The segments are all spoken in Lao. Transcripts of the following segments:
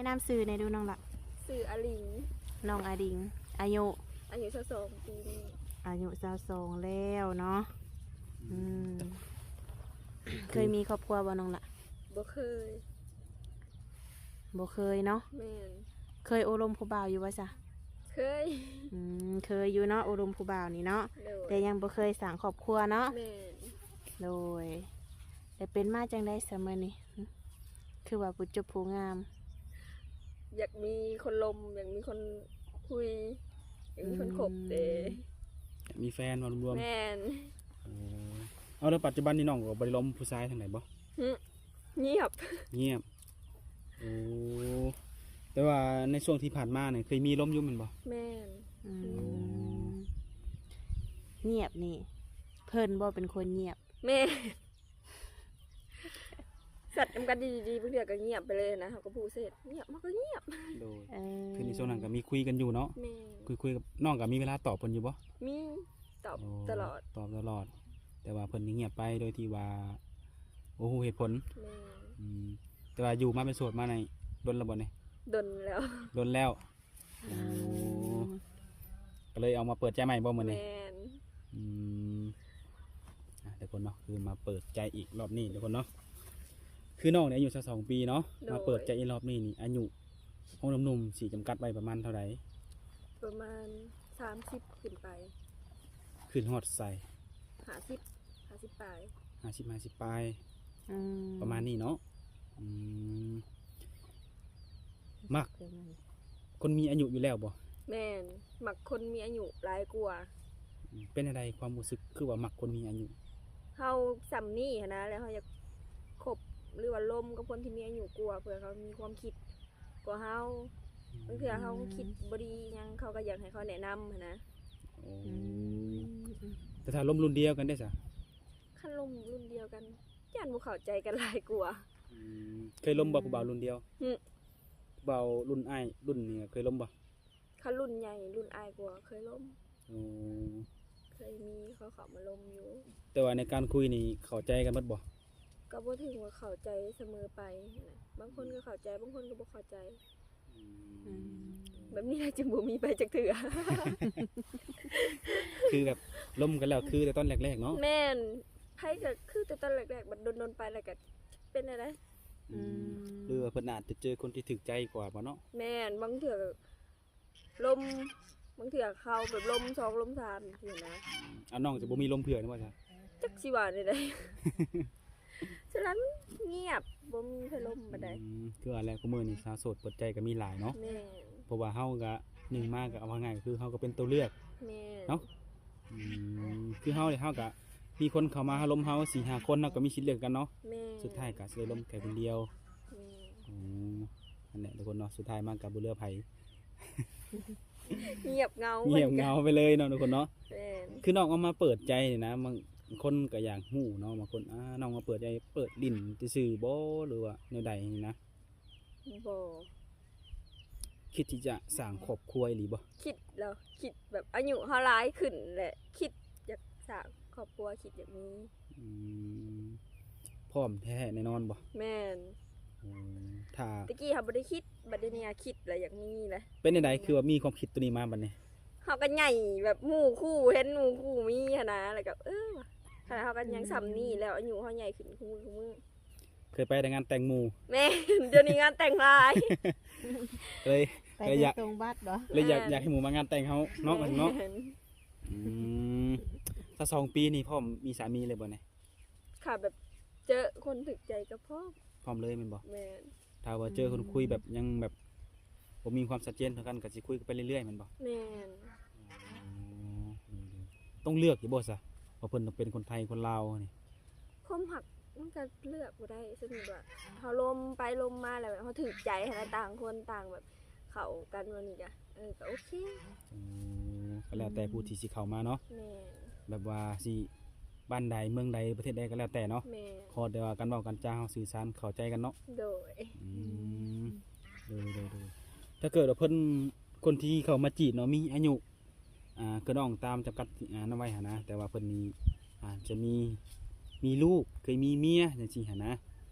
ແນະນຳຊື່ແດ່ດູນ້ອງລະ. ຊື່ອາລິງ. ນ້ອງອາລິງ ອາຍຸ? ອາຍຸຊາວສອງປີນີ້. ອາຍຸຊາວສອງແລ້ວເນາະ. ອືມ ເຄີຍມີຄອບຄົວບໍ່ນ້ອງລະ? ບໍ່ເຄີຍ. ບໍ່ເຄີຍເນາະ. ແມ່ນ. ເຄີຍໂອ້ລົມຜູ້ບ່າວຢູ່ບໍ່ຊະ? ເຄີຍ. ອືມ ເຄີຍຢູ່ເນາະ ໂອ້ລົມຜູ້ບ່າວນີ້ເນາະ. ໂດຍ. ແຕ່ຍັງບໍ່ເຄີຍສ້າງຄອບຄົວເນາະ. ແມ່ນ. ໂດຍ. ແລ້ວເປັນມາຈັ່ງໃດຊະມື້ນີ້? ຄືວ່າຜູ້ຈົບຜູ້ງາມ? ຢາກມີຄົນລົມ ຢາກມີຄົນຄຸຍ ຢາກມີຄົນຄົບເດ້. ອືມ ຢາກມີແຟນວ່າລວມໆ. ແມ່ນ. ໂອ້ ເອົາ ແລ້ວປັດຈຸບັນນີ້ນ້ອງກໍບໍ່ໄດ້ລົມຜູ້ຊາຍທາງໃດບໍ່? ຫຶ ງຽບ. ງຽບ. ໂອ້ ແຕ່ວ່າໃນຊ່ວງທີ່ຜ່ານມານີ້ເຄີຍມີລົມຢູ່ແມ່ນບໍ່? ແມ່ນ. ອືມ ງຽບນີ້ ເພິ່ນບໍ່ເປັນຄົນງຽບ? ແມ່ນ. ແຊັດນຳກັນດີໆ ບາງເທື່ອກໍງຽບໄປເລີຍນະ ເຮົາກໍຜູ້ເສັດ ງຽບ ເຮົາກໍງຽບ. ໂດຍ. ເອີ ຄືໃນຊ່ວງນັ້ນກໍມີຄຸຍກັນຢູ່ເນາະ. ແມ່ນ. ຄຸຍ ຄຸຍກັບນ້ອງກໍມີເວລາຕອບເພິ່ນຢູ່ບໍ່? ມີ ຕອບ ໂອ້ ຕະຫຼອດ. ຕອບຕະຫຼອດ ແຕ່ວ່າເພິ່ນນີ້ງຽບໄປໂດຍທີ່ວ່າບໍ່ຮູ້ເຫດຜົນ. ແມ່ນ. ອືມ ແຕ່ວ່າຢູ່ມາເປັນໂສດມານີ້ດົນແລ້ວບໍ່ນີ້? ດົນແລ້ວ. ດົນແລ້ວ. ໂອ້ ອືມ ກໍເລີຍເອົາມາເປີດໃຈໃໝ່ບໍ່ມື້ນີ້? ແມ່ນ. ອືມ ອ່ະ ທຸກຄົນເນາະ ຄືມາເປີດໃຈອີກລອບນີ້ທຸກຄົນເນາະ. ຄືນ້ອງນີ້ອາຍຸຊາວສອງປີເນາະ. ໂດຍ. ມາເປີດໃຈອີກລອບນີ້ນີ້ ອາຍຸຂອງໜຸ່ມໆ ຊິຈຳກັດໄວ້ປະມານເທົ່າໃດ? ປະມານສາມສິບຂຶ້ນໄປ. ຂຶ້ນຮອດໃສ? ຫ້າສິບ ຫ້າສິບປາຍ. ຫ້າສິບ ຫ້າສິບປາຍ. ອືມ ປະມານນີ້ເນາະ. ອືມ ມັກຄົນມີອາຍຸຢູ່ແລ້ວບໍ່? ແມ່ນ ມັກຄົນມີອາຍຸຫຼາຍກວ່າ. ອືມ ເປັນຈັ່ງໃດຄວາມຮູ້ສຶກ ຄືວ່າມັກຄົນມີອາຍຸ? ເຮົາສ່ຳນີ້ຫັ້ນນະ ແລ້ວເຮົາຢາກຄົບ ຫຼືວ່າລົມກັບຄົນທີ່ມີອາຍຸກວ່າ ເພື່ອເຂົາມີຄວາມຄິດກວ່າເຮົາ. ອືມ ບາງເທື່ອເຮົາຄິດບໍ່ດີຫຍັງ ເຂົາກໍຢາກໃຫ້ເຂົາແນະນຳຫັ້ນນະ. ໂອ້ ອືມ ແຕ່ຖ້າລົມລຸ້ນດຽວກັນເດ້ຊະ? ຄັນລົມລຸ້ນດຽວກັນ ຢ້ານບໍ່ເຂົ້າໃຈກັນຫຼາຍກວ່າ. ອືມ ເຄີຍລົມບໍ່ ອືມ ຜູ້ບ່າວລຸ້ນດຽວ? ຫຶ ຜູ້ບ່າວລຸ້ນອ້າຍລຸ້ນນີ້ເຄີຍລົມບໍ່? ຄັນລຸ້ນໃຫຍ່ລຸ້ນອ້າຍກວ່າເຄີຍລົມ. ໂອ້ ເຄີຍມີເຂົາເຂົ້າມາລົມຢູ່. ແຕ່ວ່າໃນການຄຸຍນີ້ເຂົ້າໃຈກັນໝົດບໍ່? ກໍບໍ່ເຖິງວ່າເຂົ້າໃຈສະເໝີໄປຫັ້ນນະ ບາງຄົນກໍເຂົ້າໃຈ ບາງຄົນກໍບໍ່ເຂົ້າໃຈ. ອືມ ອືມ ແບບນີ້ແຫຼະຈຶ່ງບໍ່ມີໄປຈັກເທື່ອ. ຄືແບບລົມກັນແລ້ວຄືແຕ່ຕອນແລກໆເນາະ. ແມ່ນ ໃຜກໍຄືແຕ່ຕອນແລກໆ ບັດດົນໆໄປແລ້ວກໍເປັນແນວໃດ. ອືມ ອືມ ຫຼືວ່າເພິ່ນອາດຈະເຈີຄົນທີ່ຖືກໃຈກວ່າບໍ່ເນາະ? ແມ່ນ ບາງເທື່ອກໍລົມ ບາງເທື່ອເຂົ້າແບບລົມສອງລົມສາມຈັ່ງຊີ້ນະ. ອືມ ອາ ນ້ອງຈະບໍ່ມີລົມເພື່ອນບໍ່ຊະ? ຈັກຊິວ່າແນວໃດ. ສ່ວນຫຼາຍມັນງຽບ ບໍ່ມີໃຜລົມປານໃດ. ອືມ ຄືວ່າແຫຼະ ຄູ່ມື້ນີ້ສາວໂສດເປີດໃຈກໍມີຫຼາຍເນາະ. ແມ່ນ. ເພາະວ່າເຮົາກໍ ໜຶ່ງມາກໍເອົາວ່າງ່າຍກໍຄືເຮົາກໍເປັນຕົວເລືອກ. ແມ່ນ. ເນາະ. ອືມ ຄືເຮົານີ້ ເຮົາກໍມີຄົນເຂົ້າມາຫາລົມເຮົາສີ່ຫ້າຄົນ ເຮົາກໍມີສິດເລືອກກັນເນາະ. ແມ່ນ. ສຸດທ້າຍກໍຊິໄດ້ລົມແຄ່ຄົນດຽວ. ແມ່ນ. ໂອ້ ນັ້ນແຫຼະທຸກຄົນເນາະ ສຸດທ້າຍມາກໍບໍ່ເຫຼືອໃຜ. ງຽບເຫງົາ ງຽບເຫງົາໄປເລີຍເນາະທຸກຄົນເນາະ. ແມ່ນ. ຄືນ້ອງອອກມາເປີດໃຈນີ້ນະ ບາງຄົນກໍຢາກຮູ້ເນາະ ບາງຄົນ ອາ ນ້ອງມາເປີດໃຈ ເປີດຫຼິ້ນຊື່ໆບໍ່ ຫຼືວ່າແນວໃດນີ້ນະ? ບໍ່. ຄິດທີ່ຈະສ້າງຄອບຄົວອີ່ຫຼີບໍ່? ຄິດແລ້ວ ຄິດແບບອາຍຸເຮົາຫຼາຍຂຶ້ນແຫຼະ ຄິດຢາກສ້າງຄອບຄົວ ຄິດຢາກມີ. ອືມ ພ້ອມແທ້ແນ່ນອນບໍ່? ແມ່ນ. ໂອ້ ຖ້າແຕ່ກີ້ເຮົາບໍ່ໄດ້ຄິດ ບັດດຽວນີ້ຄິດແລ້ວ ຢາກມີແລ້ວ. ເປັນຈັ່ງໃດ ຄືວ່າມີຄວາມຄິດໂຕນີ້ມາບັດນີ້? ເຮົາກໍໃຫຍ່ແບບໝູ່ຄູ່ ເຫັນໝູ່ຄູ່ມີຫັ້ນນະ ແລ້ວກໍ ເອີ ຂະໜາດເຮົາກໍຍັງສ່ຳນີ້ແລ້ວ ອາຍຸເຮົາໃຫຍ່ຂຶ້ນຄູ່ມື້ ຄູ່ມື້. ເຄີຍໄປແຕ່ງານແຕ່ງໝູ່. ແມ່ນ ດຽວນີ້ງານແຕ່ງຫຼາຍ. ເລີຍ ໄປແຕ່ສົ່ງບັດບໍ່? ເລີຍຢາກ ແມ່ນ ຢາກໃຫ້ໝູ່ມາງານແຕ່ງເຮົາເນາະ. ແມ່ນ ເນາະ. ອືມ ຊາວສອງປີນີ້ພ້ອມມີສາມີເລີຍບໍ່ນີ້? ຖ້າແບບເຈີຄົນຖືກໃຈກໍພ້ອມ. ພ້ອມເລີຍແມ່ນບໍ່? ແມ່ນ. ຖ້າວ່າເຈີຄົນຄຸຍແບບ ອືມ ຍັງແບບບໍ່ມີຄວາມຊັດເຈນເທົ່າກັນ ກໍຊິຄຸຍກັນໄປເລື້ອຍໆແມ່ນບໍ່? ແມ່ນ. ອໍ ໂດຍໆ ຕ້ອງເລືອກຢູ່ບໍ່ຊະ ວ່າເພິ່ນຕ້ອງເປັນຄົນໄທຄົນລາວນີ້? ຄວາມຮັກມັນກໍເລືອກບໍ່ໄດ້ ສົມມຸດວ່າເຮົາລົມໄປລົມມາແລ້ວ ແບບເຮົາຖືກໃຈຫັ້ນນະ ຕ່າງຄົນຕ່າງແບບເຂົ້າກັນ ແບບນີ້ກະ ເອີ ກໍໂອເຄ. ໂອ້ ກໍແລ້ວແຕ່ຜູ້ທີ່ຊິເຂົ້າມາເນາະ. ແມ່ນ. ແບບວ່າຊິບ້ານໃດເມືອງໃດປະເທດໃດກໍແລ້ວແຕ່ເນາະ. ແມ່ນ. ຂໍແຕ່ວ່າການເວົ້າການຈາເຮົາສື່ສານເຂົ້າໃຈກັນເນາະ. ໂດຍ. ອືມ ໂດຍໆໆ ຖ້າເກີດວ່າເພິ່ນ ຄົນທີ່ເຂົ້າມາຈີບເນາະ ມີອາຍຸ ອ່າ ຄືນ້ອງຕາມຈຳກັດ ອ່າ ນຳໄວ້ຫັ້ນນະ ແຕ່ວ່າເພິ່ນນີ້ອາດຈະມີ ມີລູກ ເຄີຍມີເມຍຈັ່ງຊີ້ຫັ້ນນະ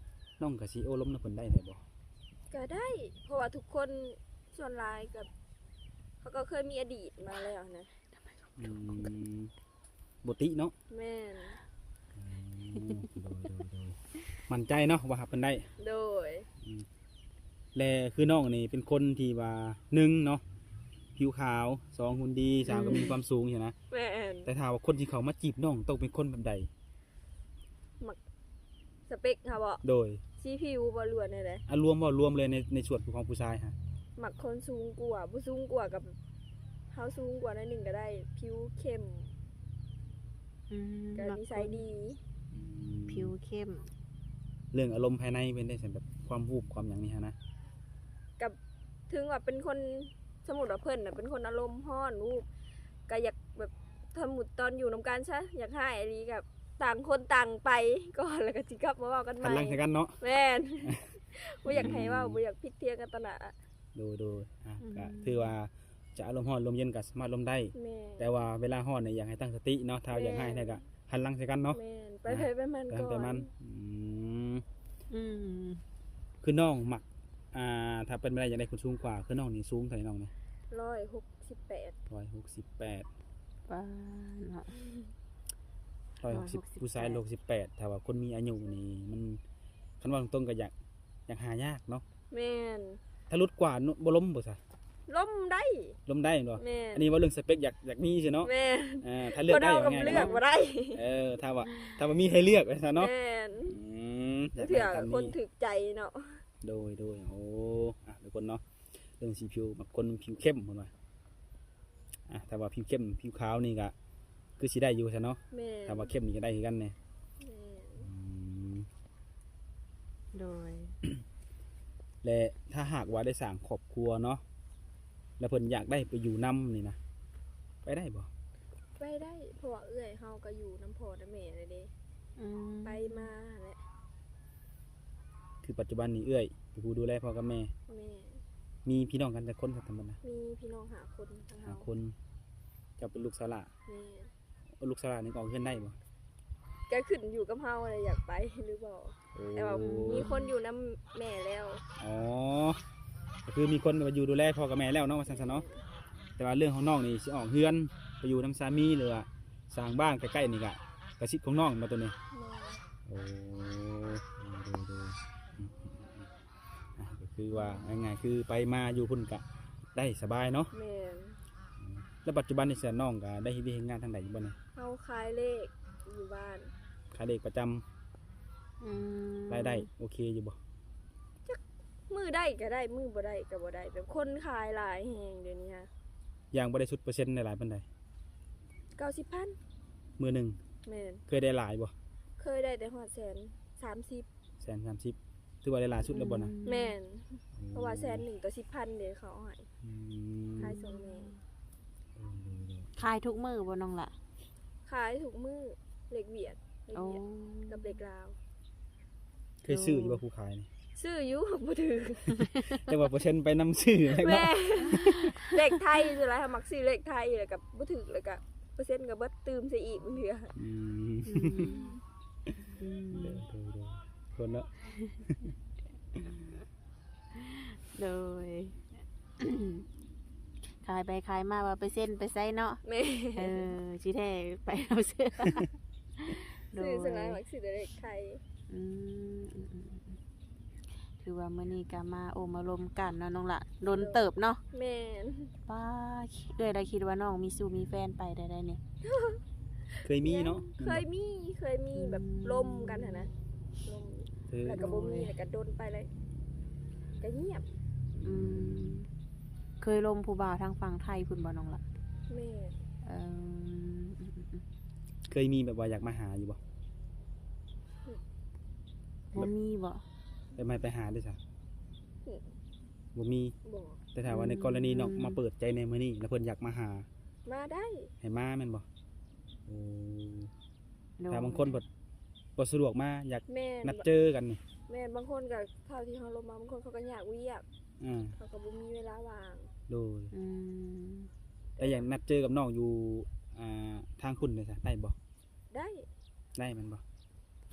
ນ້ອງກໍຊິໂອ້ລົມນຳເພິ່ນໄດ້ແທ້ບໍ່? ກໍໄດ້ ເພາະວ່າທຸກຄົນສ່ວນຫຼາຍກໍ ເຂົາກໍເຄີຍມີອະດີດມາແລ້ວນະ. ອືມ ບໍ່ຕິເນາະ. ແມ່ນ. ອືມ ໂດຍ ໂດຍ ໂດຍ ໝັ້ນໃຈເນາະວ່າຮັບເພິ່ນໄດ້. ໂດຍ. ອືມ ແລະ ຄືນ້ອງນີ້ເປັນຄົນທີ່ວ່າ ໜຶ່ງເນາະ ຜິວຂາວ, ສອງ ຫຸ່ນດີ, ສາມ ອືມ ກໍມີຄວາມສູງຊີ້ນະ. ແມ່ນ. ແຕ່ຖ້າວ່າຄົນທີ່ເຂົ້າມາຈີບນ້ອງຕ້ອງເປັນຄົນແບບໃດ? ມັກ ສະເປັກເຮົາບໍ? ໂດຍ. ສີຜິວບໍ ຫຼືວ່າແນວໃດ? ອາ ລວມເວົ້າລວມເລີຍ ໃນ ໃນສ່ວນຂອງຜູ້ຊາຍຫັ້ນ. ມັກຄົນສູງກວ່າ, ບໍ່ສູງກວ່າກໍ ເຮົາສູງກວ່າໜ້ອຍໜຶ່ງກໍໄດ້, ຜິວເຂັ້ມ. ອືມ ກໍນິໄສດີ. ອືມ ຜິວເຂັ້ມ. ເລື່ອງອາລົມພາຍໃນເປັນໄດ້ຊັ້ນ ແບບຄວາມວູບຄວາມຫຍັງນີ້ຫັ້ນນະ? ກໍເຖິງວ່າເປັນຄົນ ສົມມຸດວ່າເພິ່ນນະເປັນຄົນອາລົມຮ້ອນ ວູບ ກໍຢາກແບບ ສົມມຸດຕອນຢູ່ນຳກັນຊະ ຢາກຮ້າຍອີ່ຫຼີກໍຕ່າງຄົນຕ່າງໄປກ່ອນ ແລ້ວກໍຊິກັບມາເວົ້າກັນໃໝ່ ຫັນຫຼັງໃສ່ກັນເນາະ. ແມ່ນ. ບໍ່ຢາກໃຫ້ເວົ້າ ອືມ ບໍ່ຢາກຜິດຖຽງກັນຕໍ່ໜ້າ. ໂດຍ ໂດຍ. ອ່າ ອືມ ກໍຖືວ່າຈະອາລົມຮ້ອນລົມເຢັນກໍສາມາດລົມໄດ້. ແມ່ນ. ແຕ່ວ່າເວລາຮ້ອນນີ້ຢາກໃຫ້ຕັ້ງສະຕິເນາະ, ຖ້າຢາກຮ້າຍແທ້ກໍ ແມ່ນ ຫັນຫຼັງໃສ່ກັນເນາະ. ແມ່ນ. ໄປໃຜໄປມັນ ໄປໃຜໄປມັນ. ອືມ ອືມ ຄືນ້ອງມັກ ອ່າ ຖ້າເປັນໄປໄດ້ຢາກໄດ້ຄົນສູງກວ່າ ຄືນ້ອງນີ້ສູງເທົ່າໃດນ້ອງນີ້? ຮ້ອຍຫົກສິບແປດ. ຮ້ອຍຫົກສິບແປດ. ປາດເນາະ ຮ້ອຍຫົກສິບ ຮ້ອຍຫົກສິບແປດ ຜູ້ຊາຍຮ້ອຍຫົກສິບແປດ ຖ້າວ່າຄົນມີອາຍຸນີ້ມັນ ຄັນເວົ້າຕົງໆກໍຢາກ ຢາກຫາຍາກເນາະ. ແມ່ນ. ຖ້າຫຼຸດກວ່າ ບໍ່ລົມບໍ່ຊະ? ລົມໄດ້. ລົມໄດ້ແມ່ນບໍ່? ແມ່ນ. ອັນນີ້ເວົ້າເລື່ອງສະເປັກ ຢາກ ຢາກມີຊີ້ເນາະ. ແມ່ນ. ເອີ ຖ້າເລືອກໄດ້ ຄົນເຮົາກໍເລືອກບໍ່ໄດ້. ເອີ ຖ້າວ່າ ຖ້າວ່າມີໃຫ້ເລືອກວ່າຊັ້ນເນາະ. ແມ່ນ. ອືມ ຢາກໄດ້ຕາມນີ້ ຄົນຖືກໃຈເນາະ. ໂດຍ ໂດຍ. ໂອ້ ອ່ະ ທຸກຄົນເນາະ ເລື່ອງສີຜິວ ມັກຄົນຜິວເຂັ້ມເພິ່ນວ່າ. ອ່ະ ຖ້າວ່າຜິວເຂັ້ມຜິວຂາວນີ້ກະຄືຊິໄດ້ຢູ່ຊັ້ນເນາະ. ແມ່ນ. ຖ້າວ່າເຂັ້ມນີ້ກໍໄດ້ຄືກັນແດ່. ແມ່ນ. ອືມ ໂດຍ. ແລະ ຖ້າຫາກວ່າໄດ້ສ້າງຄອບຄົວເນາະ ແລ້ວເພິ່ນຢາກໄດ້ໄປຢູ່ນຳນີ້ນະ ໄປໄດ້ບໍ່? ໄປໄດ້ ເພາະວ່າເອື້ອຍເຮົາກໍຢູ່ນຳພໍ່ນຳແມ່ແລ້ວເດ້. ອືມ ໄປມາຫັ້ນແຫຼະ. ຄືປັດຈຸບັນນີ້ເອື້ອຍເປັນຜູ້ດູແລພໍ່ກັບແມ່. ແມ່ນ. ມີພີ່ນ້ອງກັນຈັກຄົນຊະທັງໝົດນະ? ມີພີ່ນ້ອງຫ້າຄົນ ທັງເຮົາ ຫ້າຄົນ. ເຈົ້າເປັນລູກສາວຫຼ້າ? ແມ່ນ. ເອີ ລູກສາວຫຼ້ານີ້ອອກເຮືອນໄດ້ບໍ່? ກໍຂຶ້ນຢູ່ກັບເຮົາແຫຼະ ຢາກໄປຫຼືບໍ່. ໂອ້ ແຕ່ວ່າມີຄົນຢູ່ນຳແມ່ແລ້ວ. ອໍ ກໍຄືມີຄົນມາຢູ່ດູແລພໍ່ກັບແມ່ແລ້ວເນາະ ວ່າຊັ້ນຊະເນາະ. ແຕ່ວ່າເລື່ອງຂອງນ້ອງນີ້ຊິອອກເຮືອນໄປຢູ່ນຳສາມີ ຫຼືວ່າສ້າງບ້ານໃກ້ໆນີ້ກະ ກະສິດຂອງນ້ອງແມ່ນບໍ່ໂຕນີ້? ແມ່ນ. ໂອ້ ໂດຍໆ ອືມໆ ອ່ະ ກໍຄືວ່າງ່າຍໆ ຄືໄປມາຢູ່ພຸ້ນກະໄດ້ສະບາຍເນາະ. ແມ່ນ. ອືມ ແລ້ວປັດຈຸບັນນີ້ຊະ ນ້ອງກະໄດ້ເຮັດວຽກເຮັດງານທາງໃດຢູ່ບໍ່ນີ້? ເຮົາຂາຍເລກຢູ່ບ້ານ. ຂາຍເລກປະຈຳ. ອືມ ລາຍໄດ້ໂອເຄຢູ່ບໍ່? ຈັກມື້ໄດ້ກໍໄດ້ ມື້ບໍ່ໄດ້ກໍບໍ່ໄດ້ ແບບຄົນຂາຍຫຼາຍແຮງດຽວນີ້ຮະ. ຢ່າງບໍ່ໄດ້ສຸດເປີເຊັນໄດ້ຫຼາຍປານໃດ? ເກົ້າສິບພັນ ມື້ໜຶ່ງ. ແມ່ນ. ເຄີຍໄດ້ຫຼາຍບໍ່? ເຄີຍໄດ້ແຕ່ຮອດແສນສາມສິບ. ແສນສາມສິບ ຖືວ່າໄດ້ຫຼາຍສຸດແລ້ວບໍ່ນະ? ອືມ ແມ່ນ. ອືມ ເພາະວ່າແສນໜຶ່ງຕໍ່ສິບພັນເດ້ເຂົາເອົາໃຫ້. ອືມ ຂາຍຊ່ອງແມ່. ໂດຍໆໆ ຂາຍທຸກມື້ບໍ່ນ້ອງລະ? ຂາຍທຸກມື້ ເລກຫວຽດ ເລກຫວຽດ ໂອ້ ກັບເລກລາວ. ເຄີຍຊື້ຢູ່ບໍ່ຜູ້ຂາຍນີ້? ຊື້ຢູ່ ບໍ່ຖືກ. ແຕ່ວ່າເປີເຊັນໄປນຳຊື້ແຫຼະເນາະ. ແມ່ນ. ເລກໄທສ່ວນຫຼາຍເຮົາມັກຊື້ເລກໄທ ແລ້ວກໍບໍ່ຖືກ ແລ້ວກໍເປີເຊັນກໍເບິດ ຕື່ມໃສ່ອີກບາງເທື່ອ. ອືມ ອືມ ອືມ ໂດຍໆໆ ຄົນເນາະ. ໂດຍ ຂາຍໄປຂາຍມາວ່າໄປເຊັນໄປໃສເນາະ. ແມ່ນ. ເອີ ຊິແທ້ໄປເອົາເສື້ອ. ໂດຍ ຊື້ສ່ວນຫຼາຍມັກຊື້ແຕ່ເລກໄທ. ອືມ ອືມໆໆ ຖືວ່າມື້ນີ້ກໍມາໂອ້ມາລົມກັນເນາະນ້ອງລະ ດົນເຕີບເນາະ. ແມ່ນ. ປ້າ ເອື້ອຍລະຄິດວ່ານ້ອງມີຊູ້ມີແຟນໄປໄດ້ໆນີ້? ເຄີຍມີເນາະ. ເຄີຍມີ ເຄີຍມີແບບ ອືມ ລົມກັນຫັ້ນນະ ລົມ ເອີ ແລ້ວກໍບໍ່ມີ ໂດຍ ແລ້ວກໍດົນໄປເລີຍ ກໍງຽບ. ອືມ ເຄີຍລົມຜູ້ບ່າວທາງຝັ່ງໄທພຸ້ນບໍ່ນ້ອງລະ? ແມ່ນ. ເອີ ອືມໆໆ ເຄີຍມີແບບວ່າຢາກມາຫາຢູ່ບໍ່? ອືມ ບໍ່ມີບໍ່? ແບບໃຫ້ໄປຫາເດ້ຊະ? ອືມ ບໍ່ມີ. ບໍ່. ແຕ່ຖ້າວ່າໃນກໍລະນີນ້ອງ ອືມ ມາເປີດໃຈໃນມື້ນີ້ ແລ້ວເພິ່ນຢາກມາຫາ ມາໄດ້ ໃຫ້ມາແມ່ນບໍ່? ໂອ້ ໂດຍ. ຖ້າບາງຄົນເພິ່ນບໍ່ສະດວກມາ ຢາກ ແມ່ນ ນັດເຈີກັນນີ້. ແມ່ນ. ບາງຄົນກໍ ເທົ່າທີ່ເຮົາລົມມາ ບາງຄົນເຂົາກໍຍາກວຽກ ອ່າ ເຂົາກໍບໍ່ມີເວລາວ່າງ. ໂດຍ. ອືມ ແຕ່ຢາກນັດເຈີກັບນ້ອງຢູ່ ອ່າ ທາງພຸ້ນເດ້ຊະ ໄດ້ບໍ່? ໄດ້. ໄດ້ແມ່ນບໍ່?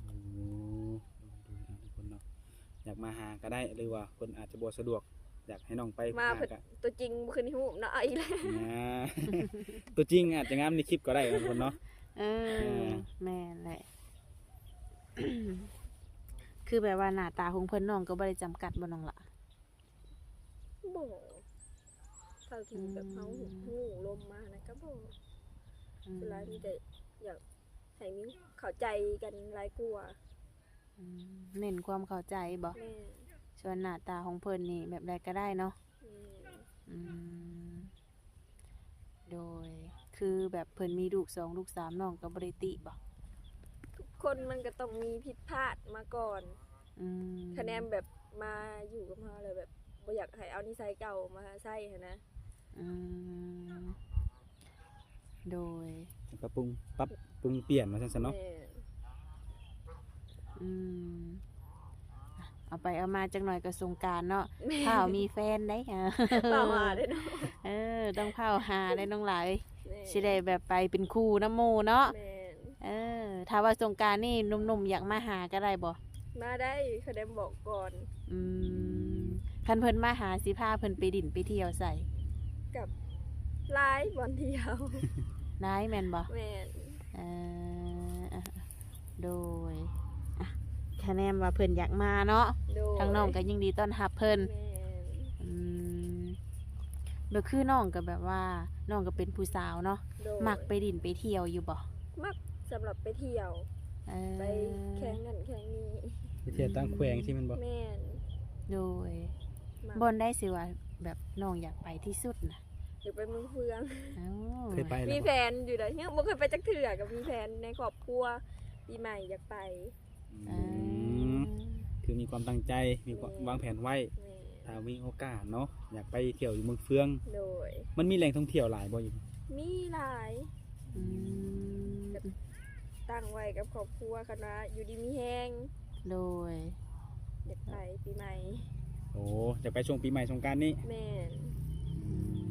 ໂອ້ ໂດຍໆ ທຸກຄົນເນາະ. ຢາກມາຫາກໍໄດ້ ຫຼືວ່າເພິ່ນອາດຈະບໍ່ສະດວກ ຢາກໃຫ້ນ້ອງໄປ ມາ ຫາ ເພິ່ນ ກໍ ຕົວຈິງບໍ່ຄືໃນຮູບເນາະ ເອົາອີກແລ້ວ ອ່າ ຕົວຈິງອາດຈະງາມໃນຄລິບກໍໄດ້ບາງຄົນເນາະ ເອີ ເອີ ແມ່ນແຫຼະ ຄືແບບວ່າໜ້າຕາຂອງເພິ່ນ ນ້ອງກໍບໍ່ໄດ້ຈຳກັດບໍ່ນ້ອງລະ? ບໍ່ ເທົ່າທີ່ແບບເຮົາ ອືມ ຮູ້ລົມມານະກໍບໍ່ ອືມ ສ່ວນຫຼາຍມີແຕ່ຢາກໃຫ້ມີເຂົ້າໃຈກັນຫຼາຍກວ່າ ອືມ ເນັ້ນຄວາມເຂົ້າໃຈບໍ່? ແມ່ນ ສ່ວນໜ້າຕາຂອງເພິ່ນນີ້ແບບໃດກໍໄດ້ເນາະ ແມ່ນ ອືມ ໂດຍ ຄືແບບເພິ່ນມີລູກສອງລູກສາມ ນ້ອງກໍບໍ່ໄດ້ຕິບໍ່? ທຸກຄົນມັນກໍຕ້ອງມີຜິດພາດມາກ່ອນ ອືມ ຄະແນນແບບມາຢູ່ກັບເຮົາແລ້ວແບບບໍ່ຢາກໃຫ້ເອົານິໄສເກົ່າມາໃຊ້ຫັ້ນນະ ອືມ ໂດຍ ປັບປຸງ ປັບປຸງປ່ຽນວ່າຊັ້ນຊະເນາະ ແມ່ນ ອືມ ເອົາໄປເອົາມາຈັກໜ່ອຍກໍສົງການເນາະ ແມ່ນ ຟ້າວມີແຟນໄດ໋ ຟ້າວຫາໄດ໋ເນາະ ເອີ ຕ້ອງຟ້າວຫາໄດ໋ນ້ອງຫຼາຍ ແມ່ນ ຊິໄດ້ແບບໄປເປັນຄູ່ນຳໝູ່ເນາະ ແມ່ນ ເອີ ຖ້າວ່າສົງການນີ້ໜຸ່ມໆຢາກມາຫາກໍໄດ້ບໍ່? ມາໄດ້ ຄະແນນບອກກ່ອນ ອືມ ຄັນເພິ່ນມາຫາ ຊິພາເພິ່ນໄປດິນໄປທ່ຽວໃສ? ກັບຫຼາຍບ່ອນທ່ຽວ ຫຼາຍແມ່ນບໍ່? ແມ່ນ ເອີ ໂດຍ ອ່ະ ຄະແນນວ່າເພິ່ນຢາກມາເນາະ ໂດຍ ທາງນ້ອງກໍຍິນດີຕ້ອນຮັບເພິ່ນ ແມ່ນ ອືມ ແບບຄືນ້ອງກໍແບບວ່າ ນ້ອງກໍເປັນຜູ້ສາວເນາະ ໂດຍ ມັກໄປດິນໄປທ່ຽວຢູ່ບໍ່? ມັກ ສຳລັບໄປທ່ຽວ ເອີ ໄປແຂວງນັ້ນແຂວງນີ້ ໄປທ່ຽວຕ່າງແຂວງຊີ້ແມ່ນບໍ່? ແມ່ນ ໂດຍ ມັກ ບ່ອນໃດຊິວ່າແບບນ້ອງຢາກໄປທີ່ສຸດນະ? ຢາກໄປເມືອງເຟືອງ ເອີ ເຄີຍໄປແລ້ວບໍ່? ມີແຜນຢູ່ໃດ໋ ຍັງບໍ່ເຄີຍໄປຈັກເທື່ອ ກໍມີແຜນໃນຄອບຄົວ ປີໃໝ່ຢາກໄປ ອືມ ເອີ ຄືມີຄວາມຕັ້ງໃຈ ມີຄວາມ ແມ່ນ ວາງແຜນໄວ້ ແມ່ນ ຖ້າມີໂອກາດເນາະ ຢາກໄປທ່ຽວຢູ່ເມືອງເຟືອງ ໂດຍ ມັນມີແຫຼ່ງທ່ອງທ່ຽວຫຼາຍບໍ່ຢູ່? ມີຫຼາຍ ອືມ ກໍຕັ້ງໄວ້ກັບຄອບຄົວ ຄັນວ່າຢູ່ດີມີແຮງ ໂດຍ ຢາກໄປປີໃໝ່ ໂອ້ ຢາກໄປຊ່ວງປີໃໝ່ສົງການນີ້ ແມ່ນ ອືມ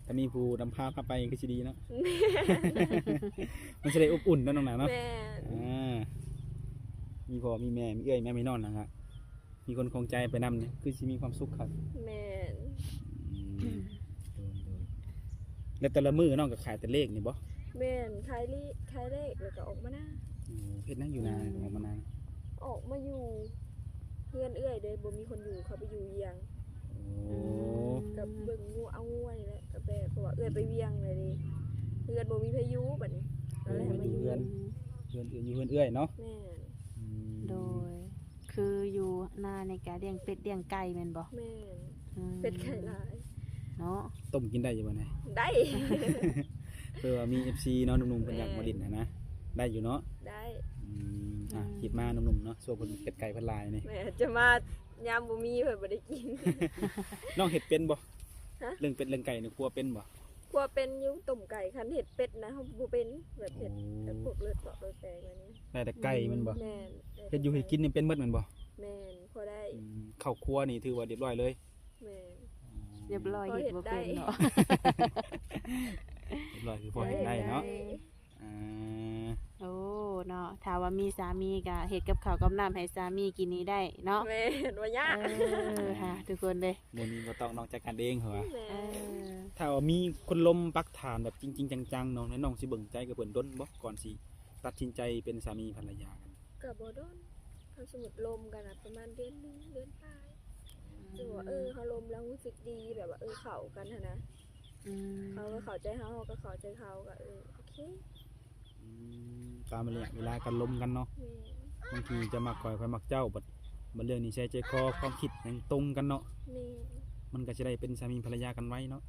ຖ້າມີຜູ້ນຳພາພາໄປຄືຊິດີເນາະ ແມ່ນ ມັນຊິໄດ້ອົບອຸ່ນເນາະນ້ອງໜາເນາະ ແມ່ນ ອ່າ ມີພໍ່ມີແມ່ ມີເອື້ອຍ ມີອ້າຍ ມີນ້ອງນະ ມີຄົນຂອງໃຈໄປນຳນີ້ ຄືຊິມີຄວາມສຸກຄັກ ແມ່ນ ອືມ ໂດຍໆ ແລ້ວແຕ່ລະມື້ນ້ອງກໍຂາຍແຕ່ເລກນີ້ບໍ່? ແມ່ນ ຂາຍລີ ຂາຍເລກ ແລ້ວກໍອອກມານາ ໂອ້ ເຮັດຫຍັງຢູ່ນາ ອືມ ອອກມານາ ອອກມາຢູ່ເຮືອນເອື້ອຍເດ້ ບໍ່ມີຄົນຢູ່ ເຂົາໄປຢູ່ວຽງ ໂອ້ ອືມ ກັບເບິ່ງງົວເອົາງົວນີ້ແຫຼະ ກັບແບ ເພາະວ່າເອື້ອຍໄປວຽງແລ້ວເດ້ ເຮືອນບໍ່ມີໃຜຢູ່ບັດນີ້ ກໍເລີຍໃຫ້ມາຢູ່ ໂອ້ ມາຢູ່ເຮືອນ ເຮືອນ ຢູ່ເຮືອນເອື້ອຍເນາະ ແມ່ນ ອືມ ໂດຍ ຄືຢູ່ນານີ້ກະລ້ຽງເປັດລ້ຽງໄກ່ແມ່ນບໍ່? ແມ່ນ ອືມ ເປັດໄກ່ຫຼາຍເນາະ ຕົ້ມກິນໄດ້ຢູ່ບໍ່ນີ້? ໄດ້ ເພື່ອວ່າມີເອັຟຊີເນາະ ໜຸ່ມໆເພິ່ນຢາກມາຫຼິ້ນຫັ້ນນະ ໄດ້ຢູ່ເນາະ? ໄດ້ ອືມ ອ່ະ ອືມ ຄິດມາໜຸ່ມໆເນາະ ຊ່ວງເພິ່ນເປັດໄກ່ເພິ່ນຫຼາຍນີ້ ແມ່ນ ຈະມາຍາມບໍ່ມີເພິ່ນບໍ່ໄດ້ກິນ ນ້ອງເຮັດເປັນບໍ່? ຮະ? ເລື່ອງເປັດເລື່ອງໄກ່ນີ້ຄົວເປັນບໍ່? ຄົວເປັນຢູ່ ຕົ້ມໄກ່ ຄັນເຮັດເປັດນະ ເຮົາບໍ່ເປັນ ແບບເຮັດ ໂອ້ ແບບພວກເລືອດເປາະເລືອດແປງອັນນີ້ ໄດ້ແຕ່ໄກ່ແມ່ນບໍ່? ແມ່ນ ໄດ້ແຕ່ໄກ່ ເຮັດຢູ່ເຮັດກິນນີ້ເປັນໝົດແມ່ນບໍ່? ແມ່ນ ພໍໄດ້ ອືມ ເຂົ້າຄົວນີ້ຖືວ່າຮຽບຮ້ອຍເລີຍ? ແມ່ນ ອືມ ຮຽບຮ້ອຍ ພໍເຮັດ ເຮັດບໍ່ເປັນ ໄດ້ ເນາະ ຮຽບຮ້ອຍຄືພໍເຮັດໄດ້ເນາະ ໄດ້ ອ່າ ໂອ້ ເນາະ ຖ້າວ່າມີສາມີກໍເຮັດກັບເຂົ້າກັບນ້ຳໃຫ້ສາມີກິນນີ້ໄດ້ເນາະ ແມ່ນ ບໍ່ຍາກ ເອີ ຫາ ທຸກຄົນເດ້ ມື້ນີ້ບໍ່ຕ້ອງນອກໃຈກັນເອງ ເຂົາວ່າ ແມ່ນ ເອີ ຖ້າວ່າມີຄົນລົມປັກຖານແບບຈິງໆຈັງໆ ນ້ອງ ແລະ ນ້ອງຊິເບິ່ງໃຈກັບເພິ່ນດົນບໍ່ ກ່ອນຊິຕັດສິນໃຈເປັນສາມີພັນລະຍາກັນ? ກໍບໍ່ດົນ ຄັນສົມມຸດລົມກັນນະ ປະມານເດືອນໜຶ່ງ ເດືອນປາຍ ອືມ ຖືວ່າ ເອີ ເຮົາລົມແລ້ວຮູ້ສຶກດີ ແບບວ່າ ເອີ ເຂົ້າກັນຫັ້ນນະ ອືມ ເຂົາກໍເຂົ້າໃຈເຮົາ ເຮົາກໍເຂົ້າໃຈເຂົາ ກໍ ເອີ ໂອເຄ ອືມ ຕາມໄລຍະເວລາການລົມກັນເນາະ ແມ່ນ ບາງທີເຈົ້າມັກຂ້ອຍ ຂ້ອຍມັກເຈົ້າ ບັດ ບັດເລື່ອງນິໄສໃຈຄໍ ຄວາມຄິດຫຍັງຕົງກັນເນາະ ແມ່ນ ມັນກໍຊິໄດ້ເປັນສາມີພັນລະຍາກັນໄວເນາະ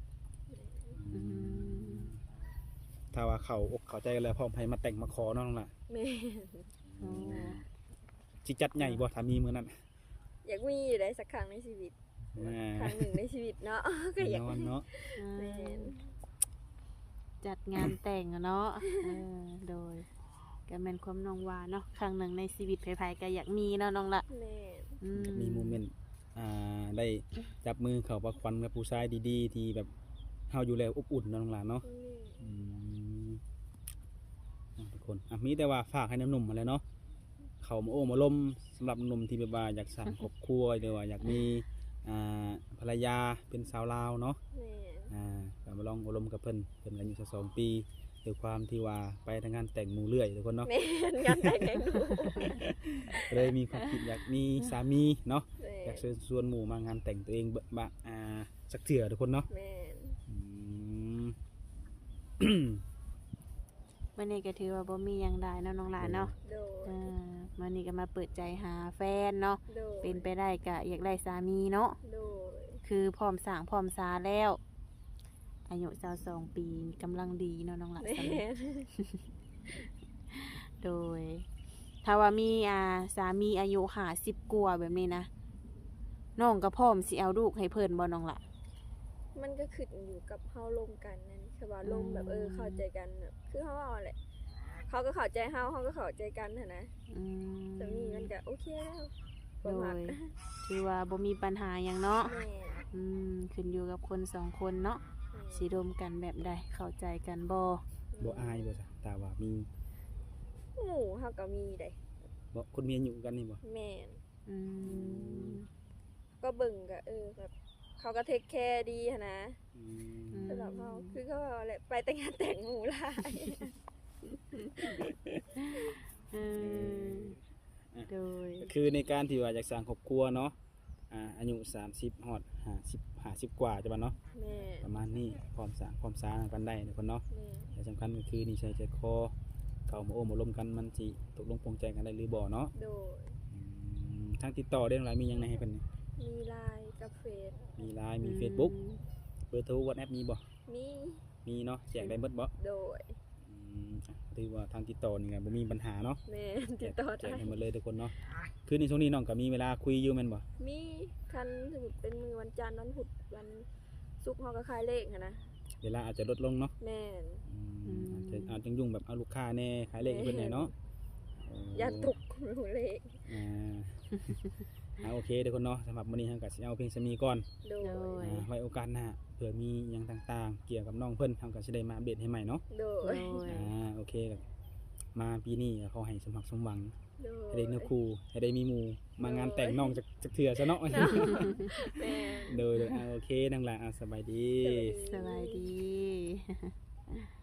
ແມ່ນ ອືມ ອືມ ຖ້າວ່າເຂົ້າອົກເຂົ້າໃຈກັນແລ້ວ ພ້ອມໃຜມາແຕ່ງມາຂໍເນາະ ນ້ອງຫຼ້າ ແມ່ນ ອືມ ໂອ້ ຊິຈັດໃຫຍ່ບໍ່ ຖ້າມີມື້ນັ້ນ? ຢາກມີຢູ່ໃດ ສັກຄັ້ງໃນຊີວິດ ອ່າ ຄັ້ງໜຶ່ງໃນຊີວິດເນາະ ກໍຢາກ ແນ່ນອນເນາະ ແມ່ນ ຈັດງານແຕ່ງເນາະ ເອີ ໂດຍ ກໍແມ່ນຄວາມນ້ອງວ່າເນາະ ຄັ້ງໜຶ່ງໃນຊີວິດໃຜໆກໍຢາກມີເນາະ ນ້ອງລະ ແມ່ນ ອືມ ຢາກມີໂມເມັນ ອ່າ ໄດ້ຈັບມືເຂົ້າປະຄວັນກັບຜູ້ຊາຍດີໆ ທີ່ແບບເຮົາຢູ່ແລ້ວອົບອຸ່ນເນາະ ນ້ອງຫຼ້າເນາະ ແມ່ນ ອືມ ອ່ະ ທຸກຄົນ ອ່ະ ມີແຕ່ວ່າຝາກໃຫ້ໜຸ່ມໆຫັ້ນແຫຼະເນາະ ເຂົ້າມາໂອ້ມາລົມ ສຳລັບໜຸ່ມທີ່ແບບວ່າຢາກສ້າງຄອບຄົວ ຫຼືວ່າຢາກມີ ອ່າ ພັນລະຍາເປັນສາວລາວເນາະ. ແມ່ນ ອ່າ ກໍມາລອງໂອ້ລົມກັບເພິ່ນ ເພິ່ນກໍອາຍຸຊາວສອງປີ ດ້ວຍຄວາມທີ່ວ່າໄປແຕ່ງານແຕ່ງໝູ່ເລື້ອຍທຸກຄົນເນາະ. ແມ່ນ ງານແຕ່ງແຫ່ງໜູ ເລີຍມີຄວາມຄິດຢາກມີສາມີເນາະ. ແມ່ນ ຢາກເຊີນຊວນໝູ່ມາງານແຕ່ງຕົວເອງເບິ່ງ ອ່າ ຈັກເທື່ອທຸກຄົນເນາະ. ແມ່ນ ອືມ ມື້ນີ້ກໍຖືວ່າບໍ່ມີຫຍັງຫຼາຍເນາະນ້ອງຫຼ້າເນາະ. ໂດຍ ເອີ ມື້ນີ້ກໍມາເປີດໃຈຫາແຟນເນາະ. ໂດຍ ເປັນໄປໄດ້ກໍຢາກໄດ້ສາມີເນາະ. ໂດຍ ຄືພ້ອມສ້າງພ້ອມສາແລ້ວ ອາຍຸຊາວສອງປີກຳລັງດີເນາະນ້ອງຫຼ້າ. ແມ່ນ ໂດຍ ຖ້າວ່າມີ ອ່າ ສາມີອາຍຸຫ້າສິບກວ່າແບບນີ້ນະ ນ້ອງກໍພ້ອມຊິເອົາລູກໃຫ້ເພິ່ນບໍ່ນ້ອງຫຼ້າ? ມັນກໍຂຶ້ນຢູ່ກັບເຮົາລົມກັນນັ້ນ ຄືວ່າລົມແບບ ອືມ ເອີ ເຂົ້າໃຈກັນ ແບບຄືເຮົາເວົ້າຫັ້ນແຫຼະ ເຂົາກໍເຂົ້າໃຈເຮົາ ເຮົາກໍເຂົ້າໃຈກັນຫັ້ນນະ. ອືມ ສ່ຳນີ້ມັນກໍໂອເຄແລ້ວ ຄວາມຮັກ. ໂດຍ ຖືວ່າບໍ່ມີບັນຫາຫຍັງເນາະ. ແມ່ນ ອືມ ຂຶ້ນຢູ່ກັບຄົນສອງຄົນເນາະ. ແມ່ນ ຊິລົມກັນແບບໃດ ເຂົ້າໃຈກັນບໍ່? ແມ່ນ ບໍ່ອາຍບໍ່ຊະ ຖ້າວ່າມີ ໝູ່ເຮົາກໍມີເດ້. ບໍ່ ຄົນມີອາຍຸຄືກັນນີ້ບໍ່? ແມ່ນ ອືມ ອືມ ກໍເບິ່ງກໍ ເອີ ແບບເຂົາກໍເທກແຄດີຫັ້ນນະ. ອືມ ສຳລັບເຮົາ ອືມ ຄືເຂົາເວົ້າແຫຼະ ໄປແຕ່ງານແຕ່ງໝູ່ຫຼາຍ. ເອີ ເອີ ໂດຍ ກໍຄືໃນການທີ່ວ່າຢາກສ້າງຄອບຄົວເນາະ ອ່າ ອາຍຸສາມສິບຮອດຫ້າສິບ ຫ້າສິບກວ່າຈະວ່າເນາະ. ແມ່ນ ປະມານນີ້ ພ້ອມສ້າງພ້ອມສານຳກັນໄດ້ທຸກຄົນເນາະ. ແມ່ນ ແລະສຳຄັນກໍຄືນິໄສໃຈຄໍ ເຂົ້າມາໂອ້ມາລົມກັນ ມັນຊິຕົກລົງປົງໃຈກັນໄດ້ຫຼືບໍ່ເນາະ. ໂດຍ ອືມ ທາງຕິດຕໍ່ເດ້ນ້ອງຫຼ້າ ມີຫຍັງແດ່ໃຫ້ເພິ່ນນີ້? ມີ LINE ກັບເຟສ. ມີ LINE ມີ ອືມ Facebook ເບີໂທ WhatsApp ມີບໍ່? ມີ ມີເນາະ ແຈ້ງໄດ້ໝົດບໍ່? ໂດຍ ອືມ ອ່ະ ຖືວ່າທາງຕິດຕໍ່ນີ້ກໍບໍ່ມີບັນຫາເນາະ. ແມ່ນ ແຈ້ງ ຕິດຕໍ່ໄດ້ ແຈ້ງໄດ້ໝົດເລີຍທຸກຄົນເນາະ. ຄືໃນຊ່ວງນີ້ນ້ອງກໍມີເວລາຄຸຍຢູ່ແມ່ນບໍ່? ມີ ຄັນສົມມຸດເປັນມື້ວັນຈັນ ວັນພຸດ ວັນສຸກ ເຮົາກໍຂາຍເລກຫັ້ນນະ ເວລາອາດຈະລົດລົງເນາະ. ແມ່ນ ອືມ ອືມ ອາດຈະ ອາດຈະຫຍຸ້ງແບບເອົາລູກຄ້າແດ່ ຂາຍເລກໃຫ້ເພິ່ນແດ່ເນາະ. ແມ່ນ ໂອ້ ຢ້ານຕົກເລກ. ອ່າ ອ່າ ໂອເຄທຸກຄົນເນາະ ສຳລັບມື້ນີ້ເຮົາກໍຊິເອົາພຽງສ່ຳນີ້ກ່ອນ. ໂດຍ ໂດຍ ອ່າ ໄວ້ໂອກາດໜ້າ ເພື່ອມີຫຍັງຕ່າງໆກ່ຽວກັບນ້ອງເພິ່ນ ເຮົາກໍຊິໄດ້ມາອັບເດດໃຫ້ໃໝ່ເນາະ. ໂດຍ ໂດຍ ອ່າ ໂອເຄ ມາປີນີ້ກໍຂໍໃຫ້ສົມຫວັງສົມຫວັງ ໂດຍ ໃຫ້ໄດ້ເນື້ອຄູ່ ໃຫ້ໄດ້ມີໝູ່ມາງານແຕ່ງນ້ອງ ໂດຍ ຈັກ ຈັກເທື່ອຊະເນາະ. ແມ່ນ ໂດຍ ໂດຍ ອ່າ ໂອເຄ ນ້ອງຫຼ້າ ອ່າ ສະບາຍດີ ສະບາຍດີ ສະບາຍດີ.